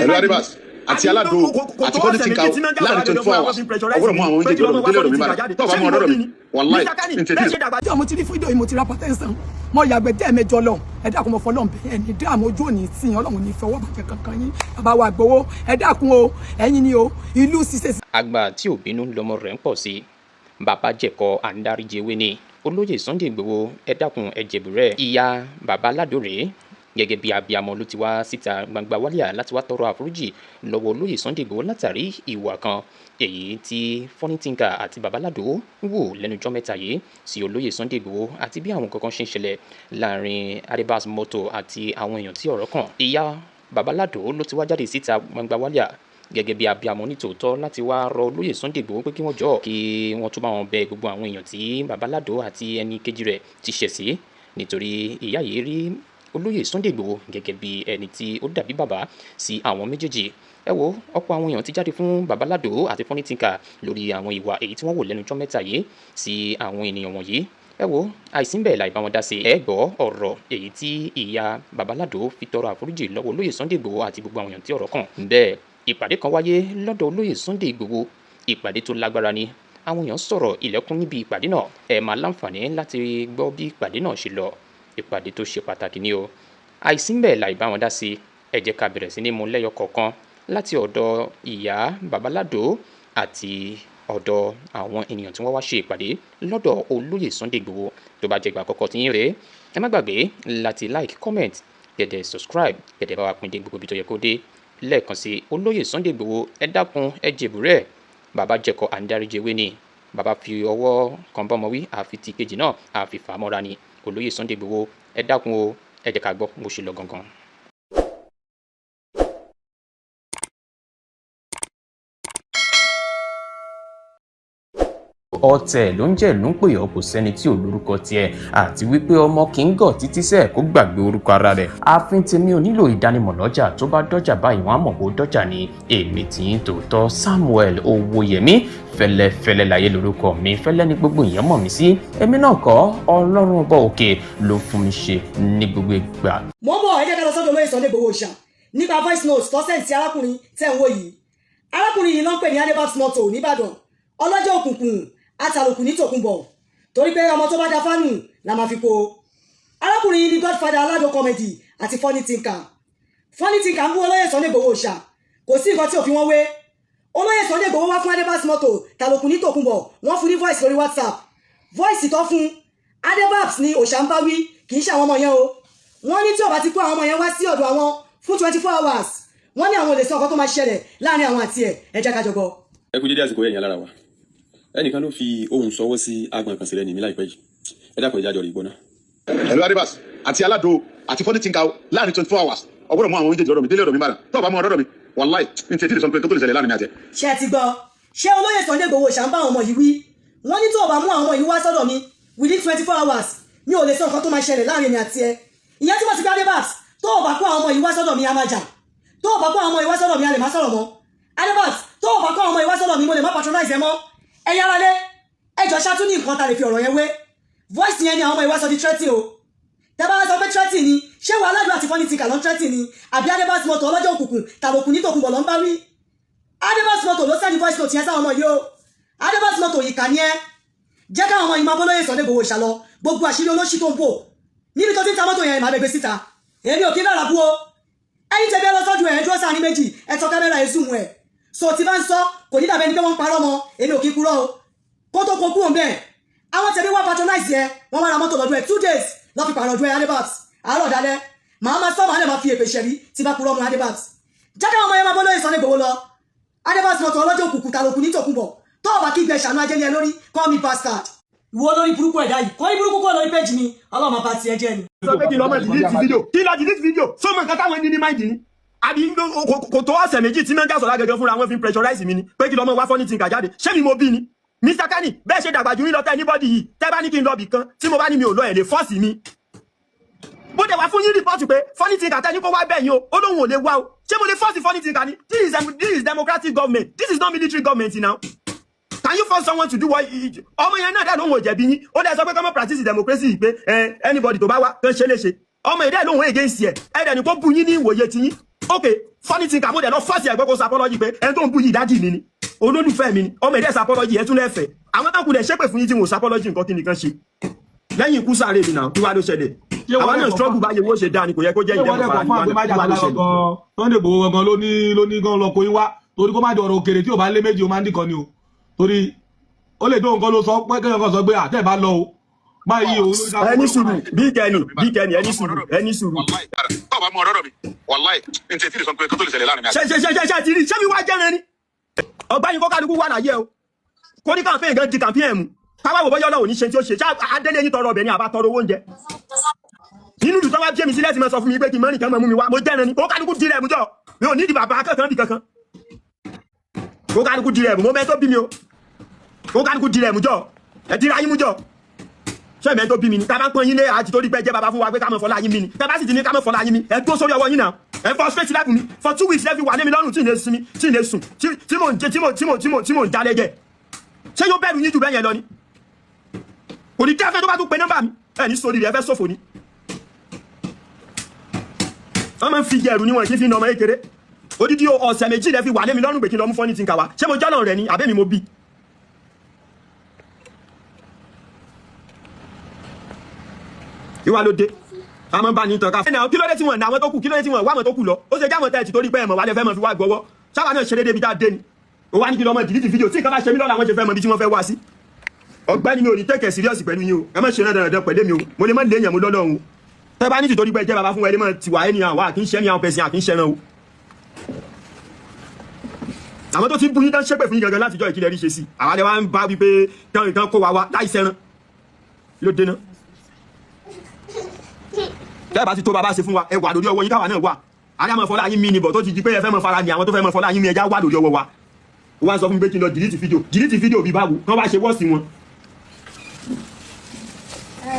Hello Adébàs àti Aládò àti Funny Thinker láàrin 24 hours, ọgbọ́dọ̀ mú àwọn méjèèjì lọ́dọ̀ mi délé ọ̀dọ̀ mi bára tó bá mú ọ̀dọ̀ mi, wàláì ní tètè. Jọ́ mo ti rí fídíò yìí, mo ti ra pàtẹ́sán, mo yàgbẹ́ tẹ́ mẹ́jọ lọ. Ẹ dákun, mo fọlọ́n bẹ́ẹ̀ ní dáàmú ojú òní tí Ọlọ́run ní fọwọ́ bàjẹ́ kankan yín. Bàbá wa gbowó, ẹ dákun o, ẹ̀yin ni o, ìlú ṣiṣẹ́. Àgbà tí ò bínú lọmọ rẹ̀ ń pọ̀ sí. Bàbá jẹ̀kọ àǹdáríjẹwé ni olóyè Sunday Igboho. Ẹ dákun, ẹ jẹ̀bùrẹ́ ìyá bàbá aládòrè. Gẹ́gẹ́ bí abiyamọ ló ti wá síta gbangba wálíà láti wá tọrọ àforíjì lọ́wọ́ olóyè Sunday Igboho látàrí ìwà kan èyí tí Funny Thinker àti Babaládò wò lẹ́nujọ́ mẹ́ta yìí sí olóyè Sunday Igboho, àti bí àwọn kankan ṣe ń ṣẹlẹ̀ láàrin Adébás Moto àti àwọn èèyàn tí ọ̀rọ̀ kàn. Ìyá Babaládò ló ti wá jáde síta gbangba wálíà gẹ́gẹ́ bí abiyamọ nítòótọ́ láti wá rọ olóyè Sunday Igboho pé kí wọ́n jọ̀ọ́, kí wọ́n tún bá wọn bẹ gbogbo àwọn èèyàn tí Babaládò àti ẹni kejì rẹ̀ ti ṣẹ̀ sí, nítorí ìyá yìí rí olóyè Sunday Igboho gẹ́gẹ́ bí ẹni tí ó dàbí bàbá sí àwọn méjèèjì. Ẹ wo, ọ̀pọ̀ àwọn èèyàn ti jáde fún Babaládò àti Funny Thinker lórí àwọn ìwà èyí tí wọ́n wò lẹ́nu ọjọ́ mẹ́ta yìí sí àwọn ènìyàn wọ̀nyí. Ẹ wo, àìsí ń bẹ̀ láì bá wọn dá sí. Ẹ gbọ́ ọ̀rọ̀ èyí tí ìyá Babaládò fi tọrọ àforíjì lọ́wọ́ olóyè Sunday Igboho àti gbogbo àwọn èèyàn tí ọ̀rọ̀ kàn. Bẹ́ẹ̀ ìpàdé kan wáyé lọ́dọ̀ olóyè Sunday Igboho, ìpàdé tó lágbára ni. Àwọn èèyàn sọ̀rọ̀ ilẹ̀kùn níbi ìpàdé náà. Ẹ máa láǹfààní láti gbọ́ bí ìpàdé náà ṣe lọ. Ìpàdé tó ṣe pàtàkì ni o. Àìsí ń bẹ̀ láì bá wọn dá sí. Ẹ jẹ́ ká bẹ̀rẹ̀ sí ní mú lẹ́yọ kọ̀ọ̀kan láti ọ̀dọ̀ ìyá Babaládò àti ọ̀dọ̀ àwọn ènìyàn tí wọ́n wá ṣe ìpàdé lọ́dọ̀ olóyè Sunday Igboho. Tó bá jẹ́ ìgbà àkọ́kọ́ tí yín rèé, ẹ má gbàgbé láti like, comment, gẹ̀dẹ̀ subscribe, gẹ̀dẹ̀ bá wa pín dé gbogbo ibi tó yẹ kó dé. Lẹ́ẹ̀kan sí, olóyè Sunday Igboho, ẹ dákun, ẹ jèbúrẹ́. Bàbá jẹ̀kọ àǹdáríjẹwé ni. Bàbá fi ọwọ́ kan bọ́mọ wí, àfi ti kejì náà àfi fà á mọ́ra ni. Olóyè Sunday Igboho, ẹ dákun o. Ẹ jẹ́ ká gbọ́ bó ṣe lọ gangan. Ọ̀tẹ̀ ló ń jẹ́ ló ń pè ọ́, kò sẹ́ni tí ò lórúkọ tiẹ̀, àti wípé ọmọ kì í gọ̀ títí sẹ́ẹ̀ kó gbàgbé orúkọ ara rẹ̀. Ààfin tèmi ò nílò ìdánimọ̀ lọ́jà, tó bá dọ́jà báyìí, wọ́n á mọ̀ bó dọ́jà ni. Èmi tí ń tòótọ́, Samuel Owóyẹmí Fẹ́lẹ́fẹ́lẹ́ láyé lórúkọ mi. Fẹ́lẹ́ ni gbogbo èèyàn mọ̀ mí sí. Èmi náà kọ́, Ọlọ́run ọba òkè ló fún mi ṣe ní gbogbo ìgbà. Mo ń bọ̀. Ẹ jẹ́ ká lọ sọ́dọ̀ olóyè Sunday Igboho ṣá nípa voice note tó send sí arákùnrin tẹ́ ń wò yìí. Arákùnrin yìí ló ń pè ní Adébáx Moto nìbàdàn, ọlọ́jọ́ òkùnkùn àtàlòkù ní tòkunbọ̀, torí pé ọmọ tó bá da fánù la máa fi kó. Arákùnrin yìí ni godfather Alado Comedy àti Funny Thinker. Funny Thinker ń bú olóyè Sunday Igboho ṣá, kò sí nǹkan tí ò fi wọ́n wé. Olóyè Sunday Igboho wá fún Adébáx Moto tàlòkù ní tòkunbọ̀, wọ́n fún ní voice lórí WhatsApp. Voice tó fún Adébáx ni òṣà ń bá wí, kì í ṣe àwọn ọmọ yẹn o. Wọ́n ní tí ó bá ti kó àwọn ọmọ yẹn wá sí ọ̀dọ̀ àwọn fún 24 hours, wọ́n ní àwọn ò lè sọ nǹkan tó máa ṣẹlẹ̀ láàrin àwọn àti ẹ̀. Ẹ jẹ́ ká jọ gbọ́. Ẹ kú dédé àsìkò, ẹ̀yin alára wa. Ẹnìkan ló fi ohùn sọwọ́ sí agbọ̀n kan sílẹ̀ ní mi láìpẹ́ yìí. Ẹ dákun, ìjájọ rí gbọ́ná. Hello Adébàs àti Aládò àti Funny Thinker láàrin 24 hours, ọgbọ́dọ̀ mú àwọn méjèèjì lọ́dọ̀ mi délé ọ̀dọ̀ mi bára tó bá mú ọ̀dọ̀ mi, wàláì ní tètè lè sọ pé tó lè ṣẹlẹ̀ láàrin mi àti ẹ. Ṣé ẹ ti gbọ́? Ṣé olóyè Sunday Igboho ṣà ń bá àwọn ọmọ yìí wí? Wọ́n ní tó o bá mú àwọn ọmọ yìí wá sọ́dọ̀ mi within 24 hours, mi ò lè sọ nǹkan tó máa ṣẹlẹ̀ láàrin èmi àti ẹ. Ìyẹn tí mo ti gbé Adébáx, tó o bá kó àwọn ọmọ yìí wá sọ́dọ̀ mi, a máa jà. Tó o bá kó àwọn ọmọ yìí wá sọ́dọ̀ mi, a lè má sọ̀rọ̀ mọ́. Adébáx, tó o bá kó àwọn ọmọ yìí wá sọ́dọ̀ mi, mo lè má patronize ẹ mọ́. Ẹ̀yin aráalé, ẹ jọ ṣáà tún ní nǹkan ta lè fi ọ̀rọ̀ yẹn wé. Voice yẹn ni àwọn ọmọ yìí wá sọ di threat o. Tẹ́ bá sọ pé threat ni, ṣé wàá aládùn àti Funny Thinker ló ń threat ni, àbí Adébáx Moto ọlọ́jọ́ òkùnkùn tàbùkù ní tòkunbọ̀ ló ń bá wí? Adébáx Moto ló send voice note yẹn sáwọn ọmọ yìí o. Adébáx Moto, yìí kà ní ẹ jẹ́ káwọn ọmọ yìí máa bọ́lọ́yè Sunday Igboho ṣàlọ. Gbogbo àṣírí olóṣì tó ń bò níbi tó ti ń ta mọ́tò yẹn, màá bẹ gbé síta. Èmi ò kí ń lára bú o. Ẹ̀yin tẹ̀bí, ẹ lọ sọ́jú ẹ̀, dúró sáà ní méjì, ẹ tọ kámẹ́rà ẹ̀, zoom ẹ̀. So tí bá ń sọ, kò ní dàbẹ́ ni pé wọ́n ń parọ́ mọ́. Èmi ò kí ń kúrọ́ o. Kó tó kó kú òun bẹ́ẹ̀, àwọn tẹ̀bí wá patronize ẹ, wọ́n wá ra mọ́tò lọ́dún ẹ̀. 2 days lọ́ fi pààrọ̀ ọdún ẹ̀. Adébáx, àárọ̀ dalẹ́ màá máa sọ, màá lè máa fi èpè ṣẹ̀rí tí bá kúrọ́ mọ́. Adébáx, jẹ́ káwọn ọmọ yẹn máa bọ́ lóye Sunday Igboho lọ. Adébáx Moto ọlọ́jọ́ òkùnkùn tàlòkù ní tòkunbọ̀, tó ọba kí gbẹ ṣàánú ajé ní ẹ lórí. Call me bastard. Ìwọ olórí burúkú ẹ̀dá yìí, kọ́ ní burúkú kọ́ lórí péjì mi. Ọlọ́run máa bá tiẹ̀ jẹ́ ni. Sọ pé kí lọ́mọ delete video, kí lọ delete video, sọmọ nǹkan táwọn ẹni ní mind ni àbí? Kò tó ọ̀sẹ̀ 2 tí mẹ́ńgà sọ̀rọ̀ gẹ́gẹ́ fúnra wọn fi pressurize mi ni pé kí lọ́mọ wá Funny Thinker jáde. Ṣé mi mo bí ni? Mr Kenny, bẹ́ẹ̀ ṣe dàgbà jù mí lọ tẹ́ anybody yìí, tẹ́ bá ní kí n lọ bì kan, tí mo bá ní mi ò lọ, ẹ̀ lè force mi. Bó dẹ̀ wá fún yín report pé Funny Thinker tẹ́ ní kó wá bẹ̀ yín o, ó lóun ò lè wá o. Ṣé mo lè force Funny Thinker ni? This is democratic government, this is not military government now. Can you force someone to do what? Ọmọ yẹn náà dẹ̀ lóun ò jẹ̀bi yín. Ó dẹ̀ sọ pé kọ́mọ practice democracy yìí, pé anybody tó bá wá kán ṣe léṣe. Ọmọ yìí dẹ̀ lóun against ẹ̀, ẹ̀ dẹ̀ ní kó bu yín ní ìwòye ti yín. Ok, Funny Thinker, mo dẹ̀ lọ force ẹ̀gbọ́n kó sọ apology pé ẹni tó ń bú yìí, daddy mi ni, olólùfẹ́ mi ni, ọmọ ẹ̀dẹ́ sọ apology ẹ̀ tún lẹ́fẹ̀ẹ́. Àwọn tó kù dẹ̀ ṣépè fún yín tí wọn ò sọ apology. Nǹkan kí nìkan ṣe lẹ́yìn ikú sáré mi náà? Kí wàá ló ṣẹlẹ̀? Ṣé wọ́n Àwa náà dẹ̀ struggle báyìí, owó ṣe dáa ni, kò yẹ kó jẹ́ Ṣé wọ́n ìdẹ́mọ̀ dẹ̀ fara kọ̀ fún àgbẹ̀ ní májà wàá ló sọlá ṣẹlẹ̀. gangan, Sunday Igboho gangan ló ní gan lọ kó yín wá, torí kó má di ọ̀rọ̀ òkèrè tí ò bá lé méjì, ó máa ń dìkan ni o, torí ó lè dóhùn kan ló sọ pé kéèyàn kan sọ pé àtẹ̀ bá lọ o báyìí o lórí ká. Ẹni sùúrù, bí kẹ́ni, bí kẹ́ni, ẹni sùúrù, ẹni sùúrù. Wàláì, tó o bá mú ọ̀rọ̀ mi, wàláì, n tẹ̀ tí ì sọ pé kó tó lè ṣẹlẹ̀ láàrin mi àti Ṣe ṣe ṣe ṣe ṣe ti rí? Ṣé mi wá jẹ́rẹ̀ ni? Ọgbẹ́ni kó kálukú wà láyé o, kó ní campaign gan di campaign mu, káwá wò bọ́yọ́ Ọlọ́run ní ṣe tí ó ṣe. Ṣá adélé yín tọrọ ọbẹ̀ ni àbá tọrọ owó oúnjẹ nínú ìlú tó wá bí èmi sílẹ̀ tí mo sọ fún mi pé kí n mọ́ nìkan mọ́ mú mi wá? Mo jẹ́rẹ̀ ni. Kó kálukú di rẹ̀ mú jọ, mi ò ní di bàbá kankan bí kankan. Kó kálukú di rẹ̀ mú, mo mẹ́ tó bí mi o. Kó kálukú di rẹ̀ mú jọ, ẹ dira yín mú jọ. Ṣé ìmẹ́ tó bí mi ni? Tá a bá ń pọ́n yín lé àti torí pé jẹ́ bàbá fún wa pé ká mọ̀ fọlá yín mi ni. Tá a bá sì ti ní ká mọ̀ fọlá yín mi, ẹ tó sórí ọwọ́ yín náà. Ẹ frustrate life mi for 2 weeks, lẹ́fi wà lé mi lọ́rùn tí ì lè sinmi, tí ì lè sùn, tí mò ń jẹ, tí mò ń jalè jẹ. Ṣé yóò bẹ̀rù yín jù bẹ́ẹ̀ yẹn lọ ni? Kò ní dáfẹ́ tó bá tún pe nọ́mbà mi. Ẹ ní sórí rẹ̀, ẹ fẹ́ sófò ni. Wọ́n máa ń fi jẹ̀rù níwọ̀n kí n fi na ọmọ kékeré. Odidi ọ̀sẹ̀ 2 lẹ́fi wà lé mi lọ́rùn pé kí n lọ mú Funny Thinker wá. Ṣé mo jọ́nà rẹ̀ ni àbẹ́mi mo bí? Ìwà ló dé, a máa ń bá ní tàn ká. Ẹnì àwọn, kí ló dé tí wọ́n ní àwọn tó kù? Kí ló dé tí wọ́n wá àwọn tó kù lọ? Ó ṣe jáwọn tẹ́ẹ̀tì torí pé ẹ̀mọ̀ wálé fẹ́ mọ̀ fi wá gbọ́wọ́ sábà náà ṣeré débi tá a dé ni. Ó wá ní kí lọ́mọ delete fídíò. Tí nǹkan bá ṣe mí lọ́la, àwọn ṣe fẹ́ mọ ibi tí wọ́n fẹ́ wá sí. Ọ̀gbẹ́ni, mi ò ní take it serious pẹ̀lú yín o. Ẹ má ṣe náà dandan pẹ̀lú mi o. Mo lè má léèyàn mo lọ́lọ́run o. Tẹ́ bá ní tìtorí pé ẹ jẹ́ bàbá fún ẹ lè mọ̀ tiwa ẹni àwa kì í ṣe ẹni àwọn pẹ̀sìn àkì í ṣẹran o. Àwọn tó ti ń bu yín tán ṣépè fún yín gangan látijọ́, ìkílẹ̀ rí ṣe sí àwọn àlẹ́ wa ń bá wípé kán nǹkan kó wa wá láì ṣẹran ló dé náà. Tẹ́ bá ti tó bàbá ṣe fún wa, ẹ wà lórí ọwọ́ yín, káwa náà wà. Àrẹ àmọ́ fọlá yín mi ni bọ̀ tó ti di pé ẹ fẹ́ mọ fara ni àwọn tó fẹ́ mọ fọlá yín mi, ẹja wà lórí ọwọ́ wa. Ó wá ń sọ fún mi pé kí n lọ delete fídíò. Delete fídíò bíi báwo? Kán wá ṣe wọ́ọ̀sì wọn.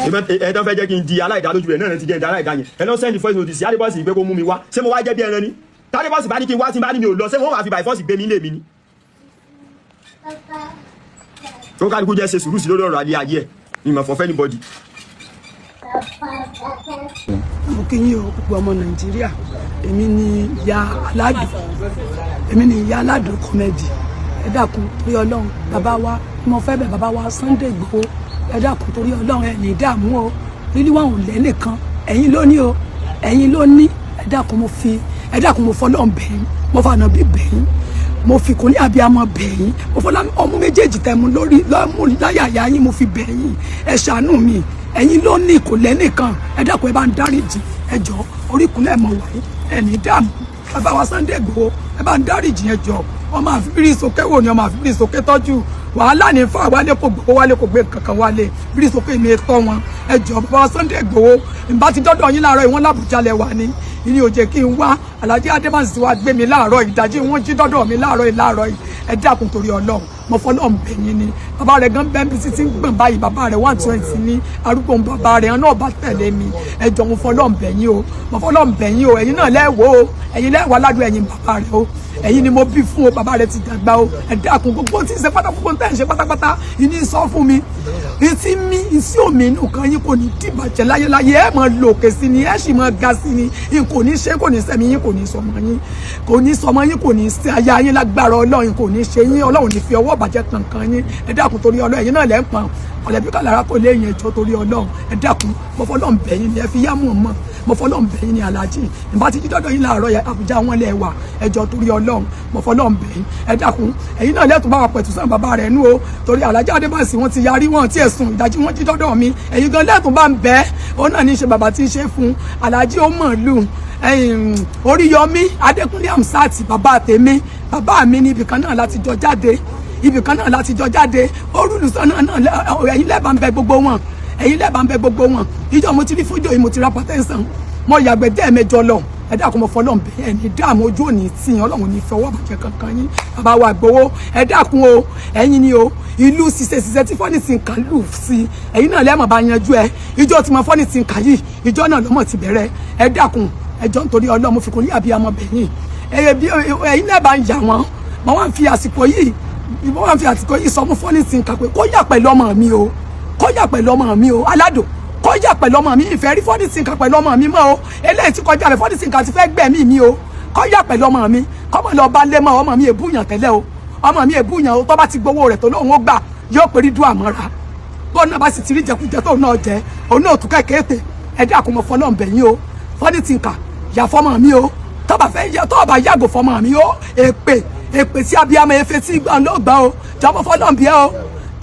Ẹ tán fẹ́ jẹ́ kí n di aláìdá lójú rẹ̀ náà ti jẹ́ ìdá aláìdá yẹn. Ẹ lọ send voice notice sí Adébọ́sì pé kó mú mi wá. Ṣé mo wá jẹ́ bí ẹran ni? Tádébọ́sì bá ní kí n wá, tí n bá ní mi ò lọ, ṣé wọ́n wá fi by force gbé mi lé mi ni? Tó kálukú jẹ́ ṣe sùúrù sí lórí ọ̀rọ̀ alẹ́ ayé ẹ̀ ni mà for anybody. Mo kí yín o, gbogbo ọmọ Nàìjíríà. Èmi ni ìyá Aládùn, èmi ni ìyá Aládùn Comedy. Ẹ dákun, torí Ọlọ́run, bàbá wa, mo fẹ́ bẹ̀ bàbá wa Sunday Igboho. Ẹ dákun, torí Ọlọ́run, ẹ ní ìdààmú o. Lílí wọn ò lẹ́nìkan, ẹ̀yin ló ní o, ẹ̀yin ló ní. Ẹ dákun, mo fi, ẹ dákun, mo fọlọ́run bẹ̀ yín, mo fànà bí bẹ̀ yín, mo fi kún ní abiyamọ bẹ̀ yín, mo fọlá ọmú méjèèjì tẹ̀ mú lórí lọ́mú láyàyà yín, mo fi bẹ̀ yín. Ẹ ṣàánú mi, ẹ̀yin ló ní, kò lẹ́nìkan. Ẹ dákun, ẹ bá ń dáríjì. Ẹ jọ, oríkùnlẹ̀ mọ̀ wáyé, ẹ ní dààmú. Bàbá wa Sunday Igboho, ẹ bá ń dáríjì, ẹ jọ. Ọmọ àfibírí sókè wò ni ọmọ àfibírí sókè tọ́jú wàhálà ní fún àwálé, kò gbowó wálé, kò gbé kankan wálé, bírí sókè mi tọ́ wọn. Ẹ jọ, bàbá wa Sunday Igboho, ìbá ti dọ́dọ̀ yín láàárọ̀ ìwọ́n làbújá lẹ wà ní ìní òjè kí n wá. Alhaji Adébánsì wa gbé mi láàárọ̀ ìdájí, wọ́n jí dọ́dọ̀ mi láàárọ̀ yìí, láàárọ̀ yìí. Ẹ dákun, torí Ọlọ́run, mo fọlọ́run bẹ̀ yín ni. Bàbá rẹ̀ gan bẹ́ẹ̀ bí títí ń gbọ̀n báyìí. Bàbá rẹ̀ 120 ní arúgbó ń bàbá rẹ̀ náà bá tẹ̀lé mi. Ẹ jọ̀ọ́, mo fọlọ́run bẹ̀ yín o, mo fọlọ́run bẹ̀ yín o. Ẹ̀yin náà lẹ́wọ̀ o, ẹ̀yin lẹ́wọ̀ aládùn, ẹ̀yin bàbá rẹ̀ o, ẹ̀yin ni mo bí fún o. Bàbá rẹ̀ ti dàgbà o. Ẹ dákun, gbogbo tí ń ṣe pátá, gbogbo tẹ́ ń ṣe pátápátá ìní sọ fún mi. Ìtí mi ìsí òmì inú kan yín kò ní dìbàjẹ́ láyéláyé. Ẹ máa lò òkè sí ni, ẹ sì máa ga sí ni. N kò ní ṣe, kò ní sẹ́mi yín, kò ní sọmọ yín, kò ní sọmọ yín, kò ní ṣe aya yín. Lágbára Ọlọ́run, kò ní ṣe yín. Ọlọ́run ní fi ọwọ́ bàjẹ́ kankan yín. Ẹ dákun, torí Ọlọ́run, ẹ̀yin náà lẹ́ ń pọn ọ̀lẹ́bí kàlára kò léyìn. Ẹjọ́, torí Ọlọ́run, ẹ dákun, mo fọlọ́run bẹ̀ yín ni. Ẹ fi yá mọ̀ mọ́, mo fọlọ́run bẹ̀ yín ni. Aláàjì, ìbá ti jí dọ́dọ̀ yín láàárọ̀ yẹn, Àbújá wọn lẹ̀ wà. Ẹjọ́, torí Ọlọ́run, mo fọlọ́run bẹ̀ yín. Ẹ dákun, ẹ̀yin náà lẹ́tùn bá wa pẹ̀tù sàn bàbá rẹ̀ nú o, torí Aláàjì Adébánsì wọn ti yarí, wọn ti ẹ̀sùn ìdájí wọn jí dọ́dọ̀ mi. Ẹ̀yin gan lẹ́tùn bá ń bẹ́ ó náà ní í ṣe bàbá tí ń ṣe fún Aláàjì ó mọ̀ lù Oríyọmí Adékúnlé Hamsat, bàbá tèmi, bàbá mi ní. Ibìkan náà láti jọ jáde, ibìkan náà láti jọ jáde. Orúlùsọ náà náà, ẹ̀yin lẹ́ẹ̀bà ń bẹ gbogbo wọn, ẹ̀yin lẹ́ẹ̀bà ń bẹ gbogbo wọn. Ìjọ mo ti rí fújò yìí, mo ti ra hypertension, mo yàgbẹ́ dẹ́ẹ̀mẹjọ lọ. Ẹ dákun, mo fọlọ́n bẹ̀ ẹ̀ ní dààmú, ojú òní tì yín. Ọlọ́run ní fọwọ́ bàjẹ́ kankan yín. Bàbá wa Ìgbòho, ẹ dákun o, ẹ̀yin ni o. Ìlú ṣiṣẹ́ ṣiṣẹ́ tí Funny Thinker lù sí, ẹ̀yin náà lẹ́mọ̀ bá yanjú ẹ. Ìjọ tí mo Funny Thinker yìí, ìjọ náà lọ́mọ̀ ti bẹ̀rẹ̀. Ẹ dákun, ẹ jọ̀ọ́, nítorí Ọlọ́run, mo fi kún ní àbíyamọ bẹ̀yìn. Ẹ̀yin náà bá ń yà wọ́n. Mo wá ń fi àsìkò yìí sọ fún Funny Thinker pé kó yà pẹ̀lú ọmọ mi o, kó yà pẹ̀lú ọmọ mi o. Aládùn, kó yà pẹ̀lú ọmọ mi. Ìfẹ́ rí Funny Thinker pẹ̀lú ọmọ mi mọ́ o. Eléyìí tí kọjá rẹ̀, Funny Thinker ti fẹ́ gbẹ̀mí mi o. Kọ́ yà pẹ̀lú ọmọ mi, kọ́ mọ̀ lọ bá lé mọ́ ọmọ mi èbúyàn tẹ́lẹ̀ o. Ọmọ mi èbúyàn o. Tó bá ti gbowó rẹ̀ tó lóun ó gbà, yóò pè rí dùn àmọ́ra. Bọ́ọ̀ náà bá sì ti rí jẹkújẹ tóun náà jẹ, òun náà tún kẹ̀kẹ́ ètè. Ẹ dákun, mo fọlọ́ọ̀ bẹ̀ yín o. Funny Thinker, yà fọmọ mi o. Tó bá fẹ́ yẹ, tó bá yàgò fọmọ mi o, èpè èpè sí abiyamọ efe tí gbọ́n ló gbọ́ o. Jọ, mo fọlọ́ọ̀ bí ẹ o.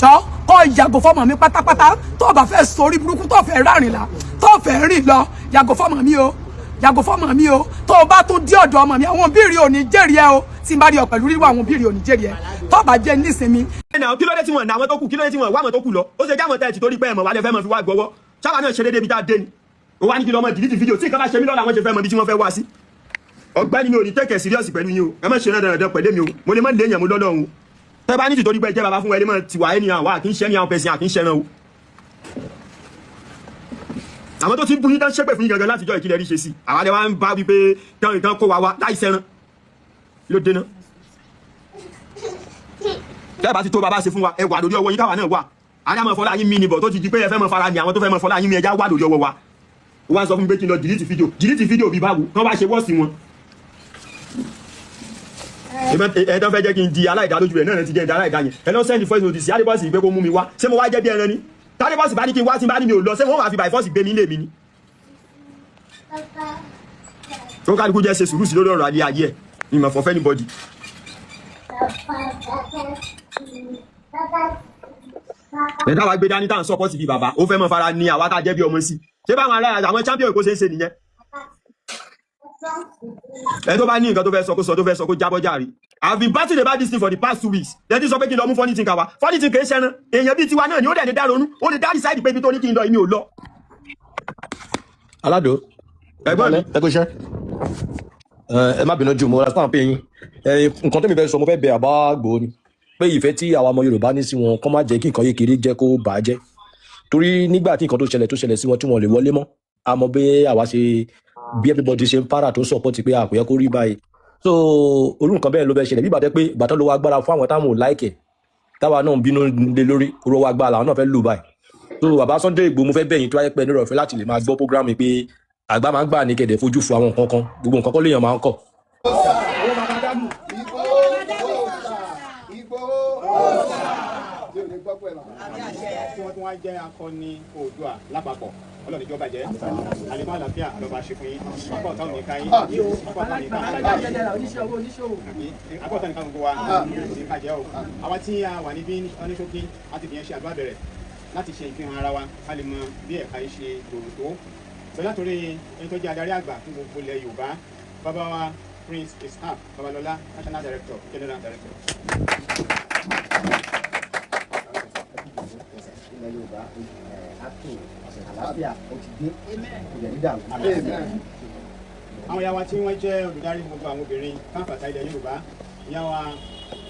Jọ, kọ́ yàgò fọmọ mi pátápátá. Tó bá fẹ́ sórí burúkú, tó fẹ́ rárìn la, tó fẹ́ rìn lọ, yàgò fọmọ mi o, yàgò fọmọ mi o. Tó o bá tún dí ọ̀dọ̀ ọmọ mi, àwọn òbí rí òní jẹ́rìí ẹ o. Tí n bá rí ọ pẹ̀lú rírú àwọn òbí rí òní jẹ́rìí ẹ. Tó bá jẹ́ nísinmi. Ẹnà kí ló dé tí wọn nà àwọn tó kù? Kí ló dé tí wọn wá àwọn tó kù lọ? Ó ṣe jáwọn tẹ́ẹ̀tì torí pé ẹ̀mọ̀ wà lè fẹ́ mọ̀ fi wá gbọ́wọ́ sábà náà ṣe déédéé bí tá a dé ni. Ó wá ní kí lọ́mọ delete fídíò. Tí nǹkan bá ṣe mí lọ́la, àwọn ṣe fẹ́ mọ ibi tí wọ́n fẹ́ wá sí. Ọ̀gbẹ́ni, mi ò ní take it serious pẹ̀lú yín o. Ẹ má ṣe náà dandan pẹ̀lú mi o. Mo lè má léèyàn mo lọ́lọ́run o. Tẹ́ bá ní tìtorí pé ẹ jẹ́ bàbá fún ẹ lè mọ̀ tiwa ẹni àwa kì í ṣe ẹni àwọn pẹ̀sìn àkì í ṣẹran o. Àwọn tó ti ń bu yín tán ṣépè fún yín gangan látijọ́ ìkílẹ̀ rí ṣe sí àwa lè wá ń bá wípé tán nǹkan kó wa wá láì ṣẹran ló dé náà. Tẹ́ bá ti tó bàbá ṣe fún wa, ẹ wà lórí ọwọ́ yín, káwa náà wà. Àní àmọ́ fọlá yín mí ni bọ̀ tó ti di pé ẹ fẹ́ mọ fara ni àwọn tó fẹ́ mọ fọlá yín mi, ẹja wà lórí ọwọ́ wa. Ó wá ń sọ fún mi pé kí n lọ delete fídíò. Delete fídíò bíi báwo? Kán wá ṣe wọ́ọ̀sì wọn. Ẹ tán fẹ́ jẹ́ kí n di aláìdá lójú rẹ̀ náà ti jẹ́ ìdá aláìdá yẹn. Ẹ lọ send voice notice sí Adébọ́sì pé kó mú mi wá. Ṣé mo wá jẹ́ bí ẹran ni? Tádébọ́sì bá ní kí n wá, tí n bá ní mi ò lọ, ṣé wọ́n wá fi by force gbé mi lé mi ni? Tó kálukú jẹ́ ṣe sùúrù sí lórí ọ̀rọ̀ alẹ́ ayé ẹ̀ ni mà for anybody. Ẹ táwa gbé dání tá à ń support bí bàbá, ó fẹ́ mọ fara ní àwa tá a jẹ́ bí ọmọ sí. Ṣé báwọn ará àwọn champion kò ṣe é ṣe nìyẹn? Ẹ tó bá ní nǹkan tó fẹ́ sọ, kó sọ, tó fẹ́ sọ, kó jábọ́ jàre. I have been battling about this thing for the past 2 weeks. Lẹ́tí sọ pé kí n lọ mú Funny Thinker wá. Funny Thinker ṣẹran èèyàn bíi tiwa náà ni. Ó dẹ̀ lè dá ronú, ó lè dá decide pé ibi tó ní kí n lọ, èmi ò lọ. Aládò. Ẹ̀gbọ́n mi. Ẹ kú iṣẹ́. Ẹ má bínú jù, mo ra sáà pé yín. Nǹkan tó mi fẹ́ sọ, mo fẹ́ bẹ àbá Ìgbòho ni pé ìfẹ́ tí àwa ọmọ Yorùbá ní sí wọn, kọ́ má jẹ́ kí nǹkan yékeré jẹ́ kó bà á jẹ́. Torí nígbà tí nǹkan tó ṣẹlẹ̀ sí wọn tí wọ́n lè wọlé mọ́, a mọ̀ bí àwa ṣe, bí everybody ṣe ń para tó support pé àpò yẹ kó rí báyìí. So orú nǹkan bẹ́ẹ̀ ló bẹ́ ṣẹlẹ̀ bí ìbàdàn pé ìbàdàn ló wá agbára fún àwọn táwọn ò like ẹ̀, táwa náà ń bínú lé lórí oró wa agbára làwọn náà fẹ́ lò báyìí. So bàbá Sunday Igboho, mo fẹ́ bẹ̀ yín, tó wáyé pé ní ọ̀fẹ́ láti lè máa gbọ́ program yìí, pé àgbà máa ń gbà ní kẹ̀dẹ̀ fojú fo àwọn nǹkan kan, gbogbo nǹkan kọ́ léèyàn máa ń kọ̀. Ìgbòho tí ò ní gbọ́ pẹ̀ bàbá. Tí wọ́n tún wá jẹ́ akọni Oòduà lápapọ̀, Ọlọ́run ìjọba jẹ́ àlékún àlàáfíà lọ́ba ṣe fún yín. Apá ọ̀tá ò ní ká yín, apá ọ̀tá ò ní ká apá ọ̀tá ní ká gbogbo wa ní bàjẹ́ o. Àwa tí a wà níbí ní ṣókí, a ti fi yẹn ṣe àdúrà bẹ̀rẹ̀ láti ṣe ìfihàn ara wa ká lè mọ bí ẹ̀ka yìí ṣe gbòòrò tó sọ. Látòrí ẹni tó jẹ́ adarí àgbà fún gbogbo ilẹ̀ Yorùbá, bàbá wa Prince Ishaq Babalọlá, National Director, General Director. Ilẹ̀ Yorùbá àtò àlàáfíà ó ti dé, kò dẹ̀ ní dàrú. Àwọn ìyá wa tí wọ́n jẹ́ olùdarí gbogbo àwọn obìnrin káfàtà ilẹ̀ Yorùbá, ìyá wa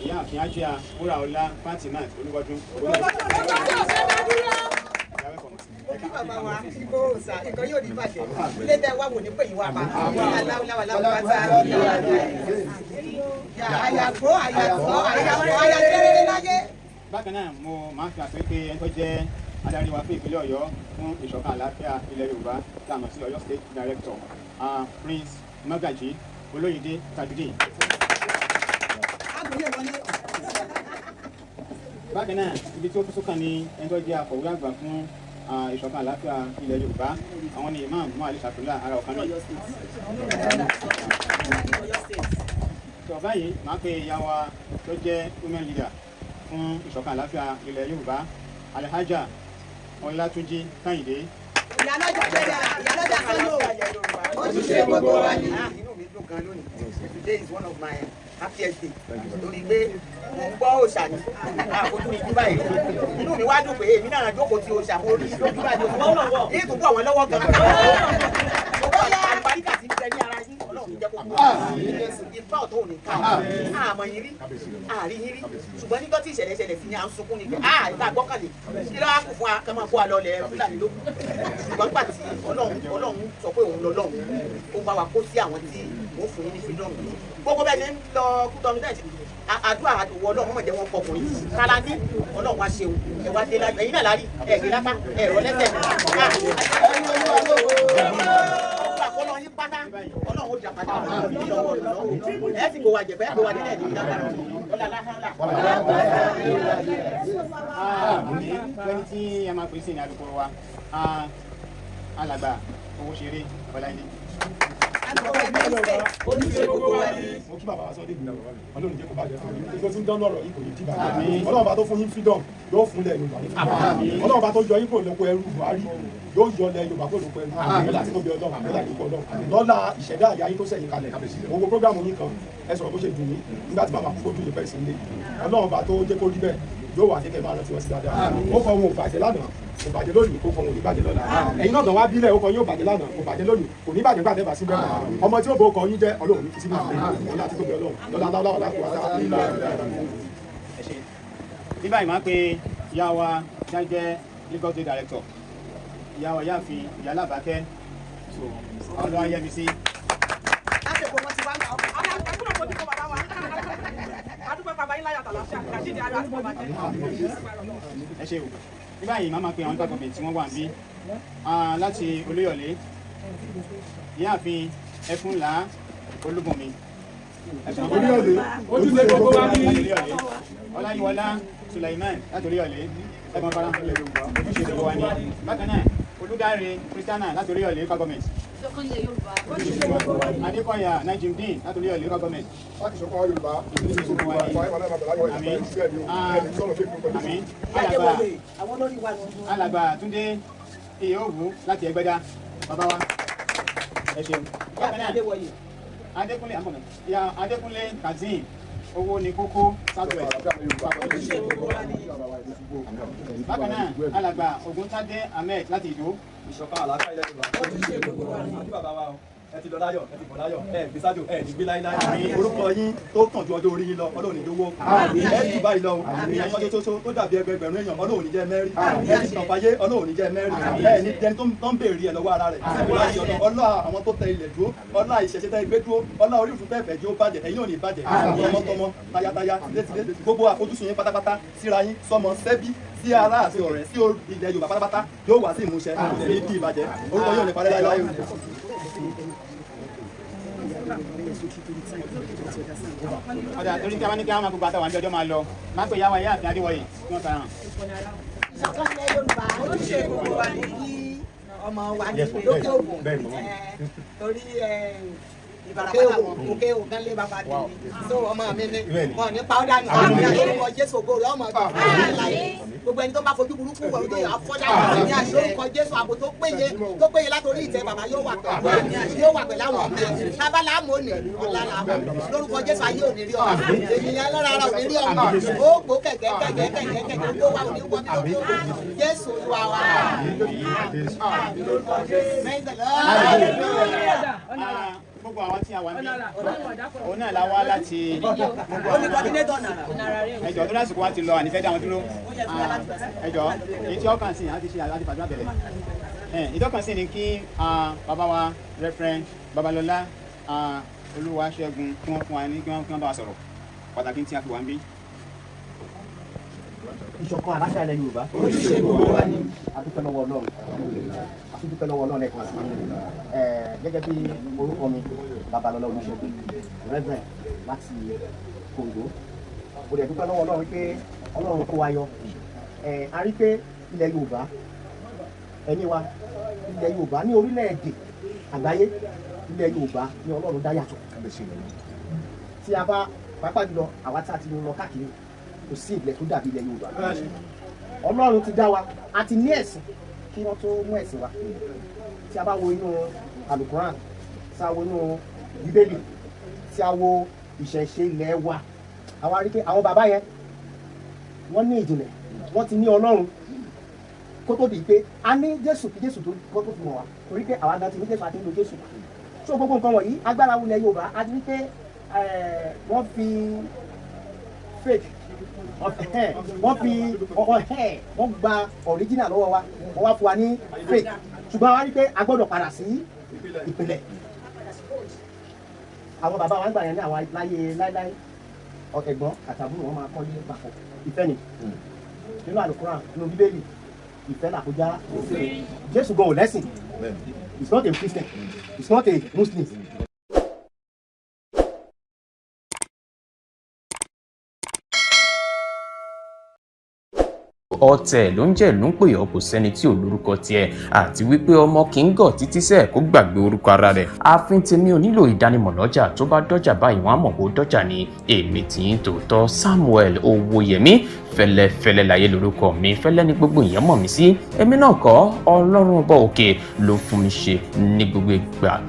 ìyáàfin Ajia Wúràọlá Fatima Olúbọdún. Kí bàbá wa Ìgbòho sà, nǹkan yóò ní bàjẹ́. Ilé tẹ wá wò ní pé ìwà pa aláwọ̀ aláwọ̀ pátá àyàgbó àyàgbó àyàgbó àyàgbé láyé. Bákan náà, mo máa ń fi àṣẹ pé ẹni tó jẹ́ adarí wa fún ìpínlẹ̀ Ọ̀yọ́ fún ìṣọ̀kan àlàáfíà ilẹ̀ Yorùbá tá a mọ̀ sí Ọ̀yọ́ State Director, Prince Magaji Olóyèdè Tajudeen. Bákan náà, ibi tí ó tún sún kàn ní ẹni tó jẹ́ akọ̀wé àgbà fún ìṣọ̀kan àlàáfíà ilẹ̀ Yorùbá, àwọn ni Imam Muali Shatula ara ọ̀kan mi. Tó báyìí, máa pe ìyá wa tó jẹ́ women leader fún ìṣọ̀kan àlàáfíà ilẹ̀ Yorùbá, Alhaja Ọlátúnjí Kẹ́hìndé. Ìyálọ́jà jẹ́jà, ìyálọ́jà sọ́lọ́, ojúṣe gbogbo wa ni. Inú mi dùn gan lónìí. Today is one of my happiest day torí pé mò ń gbọ́ òòṣà ní àfojú ní báyìí. Inú mi wá dùn pé èmi náà jókòó ti òòṣà, mo rí lójú báyìí, mo ní ìtúbọ̀ àwọn lọ́wọ́ gan. Àlùbáríkà ti ń bẹ ní ara yín, Ọlọ́run jẹ́ kó kú. Ipá ọ̀tọ̀ ò ní ká àmọ́ yín rí àárí yín rí, ṣùgbọ́n nígbà tí ìṣẹ̀lẹ̀ ṣẹlẹ̀ sí ni à ń sunkún ni pé à ìta gbọ́kànlé kí lọ́wọ́ kù fún wa ká máa kó wa lọ lẹ̀ Fúlàní lókun. Ṣùgbọ́n nígbà tí Ọlọ́run sọ pé òun lọ́lọ́run, ó bá wa kó sí àwọn tí wọ́n fún yín ní freedom. Gbogbo bẹ́ẹ̀ ṣe ń lọ Kútọ́nù tẹ̀ àdúrà àdùwọ̀, Ọlọ́run mọ̀ jẹ́ wọn kọkùnrin kálá ní. Ọlọ́run wá ṣeun, ẹ wá dé láyọ̀, ẹ̀yin náà lárí ẹ̀ gbé lápá ẹ̀rọ lẹ́sẹ̀. yín pátá Ọlọ́run ó dà padà lọ́wọ́ lọ́wọ́ ẹ sì kó wa jẹ̀pẹ́ kó wa délẹ̀ ní ìdágbára ọlá aláhàlà. Lẹ́ni tí a máa pè sí ní alukoro wa, alàgbà Owóṣeré Ọláìdé. Mo kí bàbá wa Sunday Igboho, Ọlọ́run jẹ́ kó bàjẹ́ fún yín. Igbó tí ń dán lọ́rọ̀ yìí kò ní dìbà. Ọlọ́run bá tó fún yín freedom yóò fún lẹ̀ Yorùbá ní freedom. Ọlọ́run bá tó yọ yín kúrò lóko ẹrú Buhari yóò yọ lẹ̀ Yorùbá kúrò lóko ẹrú. Lọ́la tí tóbi Ọlọ́run, lọ́la kíkọ́ Ọlọ́run, lọ́la ìṣẹ̀dá àyà yín tó sẹ̀yìn kalẹ̀. Owó prógrámù yín kan ẹ sọ̀rọ̀ bó ṣe dùn yín nígbà tí bàbá kúkó dùn yín fẹ́ sí ilé. Ọlọ́run bá tó jẹ́ kó rí bẹ́ẹ̀ yóò wà ní kẹ́ máa rántí wọn sí dáadáa. Ó kọ wọn ò bàjẹ́ lánàá, kò bàjẹ́ lónìí, kò kọ wọn ò ní bàjẹ́ lọ́la. Ẹ̀yin náà tán wá bílẹ̀, ó kọ yóò bàjẹ́ lánàá, kò bàjẹ́ lónìí, kò ní bàjẹ́ gbàdé bá síbẹ̀. Ọmọ tí ó bó kọ yín jẹ́ Ọlọ́run ní fi sínú ìgbẹ́ ọlá tí tóbi Ọlọ́run lọ́la láwùlá láwùlá wà lá. Ní báyìí máa ń pe ìyá wa tí wọ́n jẹ́ Lagos State Director, ìyá wa yáàfin ìyá Alábàákẹ́ Ọlọ́yẹmísí. Ẹ ṣe o. Ní báyìí máa ma pe àwọn local government tí wọ́n wà níbí láti Olúyọ̀lé, ìyáàfin Ẹfúnlá Olúbùnmi. Olúyọ̀lé, ojúṣe gbogbo wa ní. Ọláyíwọlá Sulaiman láti Olúyọ̀lé, ẹ̀gbọ́n fara ojúṣe gbogbo wa ní. Bákan náà Olúdáre Christiana láti Olúyọ̀lé local government. Adékọ̀yà Najimdeen láti Olúyọ̀lé local government. Láti ṣọ̀kan Yorùbá, Àmín. Àmín. Alàgbà Túndé Ìyóòwú láti Ẹgbẹ́dá, bàbá wa. Ẹ ṣeun. Bákan náà Adékúnlé àmọ̀nà ìyá Adékúnlé Kazeem owó ní kókó Southwest. Bákan náà alàgbà Ògúntádé Ahmed láti Ìdó. Ìṣọ̀kan àlàáfíà ilẹ̀ Yorùbá. Àti bàbá wa o, ẹ ti lọ láyọ̀, ẹ ti bọ̀ láyọ̀, ẹ gbé sájò, ẹ ní gbé láíláí. Orúkọ yín tó kàn ju ọjọ́ orí yín lọ, Ọlọ́run ní lówó. Ẹ jù báyìí lọ o, èèyàn kan ṣoṣo tó dàbí ẹgbẹgbẹ̀rún èèyàn, Ọlọ́run ní jẹ́ mẹ́rin. Ẹ ti tàn fáyé, Ọlọ́run ní jẹ́ mẹ́rin. Ẹ ní ẹni tó ń béèrè ẹ lọ́wọ́ ara rẹ̀. Ọlá àwọn tó tẹ ilẹ̀ dúró, ọlá ìṣẹ̀ṣẹ̀ tẹ gbé dúró, ọlá orí òfin fẹ́ẹ̀fẹ́ jí ó bàjẹ́, ẹ̀yin ò ní bàjẹ́. Tọmọtọmọ, tayataya, tilétilé, gbogbo àfojúsùn yín pátápátá, síra yín, sọmọ, sẹ́bí, sí ará àti ọ̀rẹ́, sí ilẹ̀ Yorùbá pátápátá yóò wá sí ìmúṣẹ, ní bí ìbàjẹ́. Orúkọ yóò ní parẹ́ láíláí. Ọ̀dà torí tí a bá ní kí a máa gbogbo àtàwọn àbí ọjọ́ máa lọ, máa ń pè ìyá wa ìyá àti Adéwọ̀yè tí wọ́n farahàn. Ìṣọ̀kan ilẹ̀ Yorùbá, ojúṣe gbogbo wa ní kí ọmọ wa ní lókè ògùn torí Ìbàràpá làwọn òkè ògùn lé bàbá tèmi so ọmọ mi ni wọn ní pàwọ́dà nù lórúkọ Jésù ògo rẹ̀ ọmọ mi gbogbo ẹni tó bá fojú burúkú wọ̀ lóde àfọ́dà ní lórúkọ Jésù ààbò tó péye tó péye látòrí ìtẹ́ bàbá yóò wà pẹ̀lú yóò wà pẹ̀lú àwọn ọmọ bàbá làámú òní ọ̀la làámú lórúkọ Jésù ayé òní rí ọmọ ènìyàn lọ́ra ara òní rí ọmọ ó gbó kẹ̀kẹ́ kẹ̀kẹ́ kẹ̀kẹ́ kẹ̀kẹ́ tó wà òní wọ́n mi lókè Jésù Olúwa wa. Gbogbo àwọn tí a wà ní òun náà la wá láti ẹjọ́ tó lásìkò wa ti lọ ànífẹ́ dá wọn dúró. Ẹjọ́ èyí tí ọkàn sí àti ṣe àti fàdúrà bẹ̀rẹ̀. Ìtọ́kàn sí ni kí bàbá wa Reverend Babalọlá Olúwaṣẹ́gun kí wọ́n fún wa ní kí wọ́n bá wa sọ̀rọ̀ pàtàkì tí a fi wà ń bí. Ìṣọ̀kan àlàáfíà ilẹ̀ Yorùbá. Ojúṣe gbogbo wa ni. A dúpẹ́ lọ́wọ́ Ọlọ́run. A tún dúpẹ́ lọ́wọ́ Ọlọ́run lẹ́ẹ̀kan sí i. Gẹ́gẹ́ bí orúkọ mi, Babalọlá Olúṣẹ́gun, Reverend láti Kòǹgó. Mo dẹ̀ dúpẹ́ lọ́wọ́ Ọlọ́run wípé Ọlọ́run kó wa yọ. A rí pé ilẹ̀ Yorùbá, ẹni wa, ilẹ̀ Yorùbá ní orílẹ̀-èdè àgbáyé, ilẹ̀ Yorùbá ní Ọlọ́run dá yàtọ̀. Tí a bá pàápàá jùlọ àwa tá a ti lọ káàkiri, kò sí ilẹ̀ tó dàbí ilẹ̀ Yorùbá. Ọlọ́run ti dá wa, a ti ní ẹ̀sìn kí wọ́n tó mú ẹ̀sìn wa. Tí a bá wo inú Alukoran, tí a wo inú Bíbélì, tí a wo ìṣẹ̀ṣe ilẹ̀ wa, àwa rí pé àwọn bàbá yẹn wọ́n ní ìjìnlẹ̀, wọ́n ti ní Ọlọ́run kó tó di pé a ní Jésù kí Jésù tó kó tó fi mọ̀ wá, torí pé àwa gan ti ní Jésù àti ń lo Jésù. So gbogbo nǹkan wọ̀nyí agbára ilẹ̀ Yorùbá a ti rí pé wọ́n fi fake, wọ́n fi wọ́n gba original lọ́wọ́ wa, wọ́n wá fún wa ní fake, ṣùgbọ́n a wá rí pé a gbọ́dọ̀ padà sí ìpìlẹ̀. Àwọn bàbá wa ń gbà yẹn ní àwọn láyé láíláí, ẹ̀gbọ́n àtàbúrò wọn máa kọ́lé papọ̀. Ìfẹ́ ni nínú Àlùkùránì, nínú Bíbélì, ìfẹ́ làkójá. Jésù gan ò lẹ́sìn, He's not a Christian. He's not a Muslim. Ọ̀tẹ̀ ló ń jẹ́ ló ń pè ọ́, kò sẹ́ni tí ò lórúkọ tiẹ̀, àti wípé ọmọ kì í gọ̀ títí sẹ́ẹ̀ kó gbàgbé orúkọ ara rẹ̀. Ààfin tèmi ò nílò ìdánimọ̀ lọ́jà, tó bá dọ́jà báyìí wọ́n á mọ̀ kó dọ́jà ni. Èmi tì í tòótọ́, Samuel Owóyẹmí fẹlẹ́fẹlẹ́ láyé lórúkọ mi, fẹlẹ́ ní gbogbo èèyàn mọ̀ mí sí. Èmi náà kọ́, Ọlọ́run ọba òkè ló fún mi ṣe ní gbogbo ìgbà.